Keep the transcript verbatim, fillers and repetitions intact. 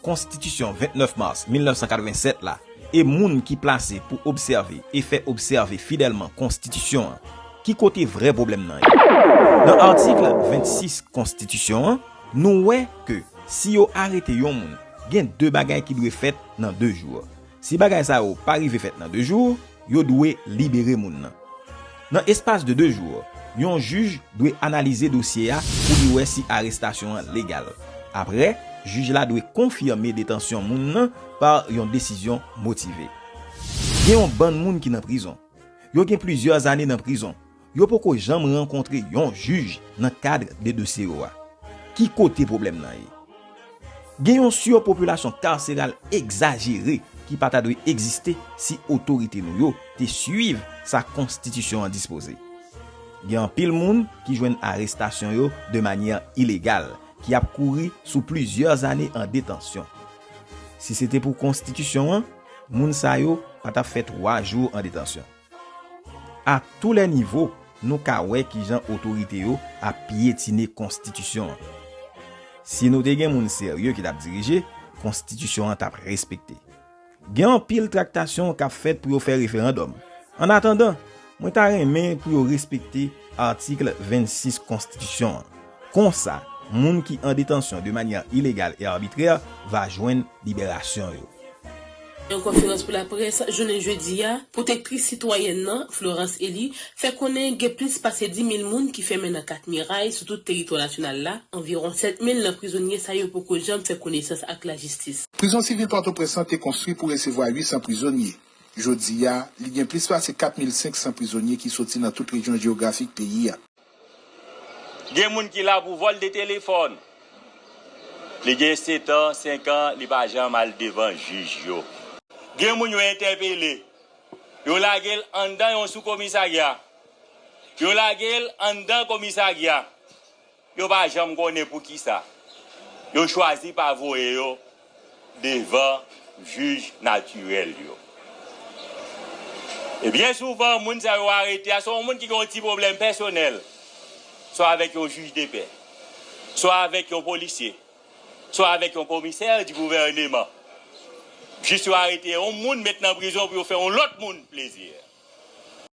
Konstitisyon vennèf mas mil nèf san katrevennsèt la e moun ki plase pou obsève e fè obsève fidèlman Konstitisyon an, ki kote vrè pwoblèm nan ye? Nan atik vennsis Konstitisyon an, nou wè ke si yo arete yon moun, gen de bagay ki dwe fèt nan de jou. Si bagay sa yo pa rive fèt nan de jou, yo dwe libere moun nan. Nan espas de de jou, yon jij dwe analize dosye a pou li wè si arestasyon an legal. Apre, jij la dwe konfime detansyon moun nan pa yon desizyon motive. Gen yon bann moun ki nan prizon. Yo gen plizyè zane nan prizon. Yo poko janm rankontre yon jij nan kad de dosye yo a. Ki kote pwoblèm nan ye? Gen yon sipopilasyon kaseral egzajere ki pa ta dwe egziste si otorite nou yo te suiv sa Konstitisyon an dispoze. Gen anpil moun ki jwenn arestasyon yo de manyè ilegal, ki ap kouri sou plizyè zane an detansyon. Si se te pou Konstitisyon an, moun sa yo pa t ap fè twa jou an detansyon. A tou lè nivo, nou ka wè kijan otorite yo ap pyetine Konstitisyon an. Si nou te gen moun serye ki t ap dirije, Konstitisyon an t ap respekte. Gen anpil traktasyon k ap fèt pou yo fè referandòm. Annatandan, mwen ta renmen pou yo respekte atik vennsis Konstitisyon an. Konsa, moun ki an detansyon de manyè ilegal e abitrè va jwenn liberasyon yo. Nan yon konferans pou laprès jounen jedi a, pwotektris sitwayèn nan, Florence Elie, fè konnen gen plis pase dis mil moun ki fèmen nan Kat Miray sou tout teritwa nasyonal la, anviwon sèt mil nan prizonye sa yo poko janm fè konesans ak lajistis. Prizon sivil Pòtoprens lan te konstwi pou resevwa uit san prizonye. Jodi a, li gen plis pase kat mil senk san prizonye ki soti nan tout rejyon jewografik peyi a. Gen moun ki la pou vòl de telefòn. Li gen sèt an, senk an, li pa janm al devan jij yo. Gen moun yo entèpele. Yo lage l anndan yon soukomisarya. Yo lage l anndan komisarya. Yo pa janm konnen poukisa. Yo chwazi pa voye yo devan jij natirèl yo. E byen souvan, moun sa yo arete a, se yon moun ki gen yon ti pwoblèm pèsonèl, swa avèk yon jij de pè, swa avèk yon polisye, swa avèk yon komisè di gouvèneman. Jis yo arete yon moun, met nan prizon pou yo fè yon lòt moun plezi.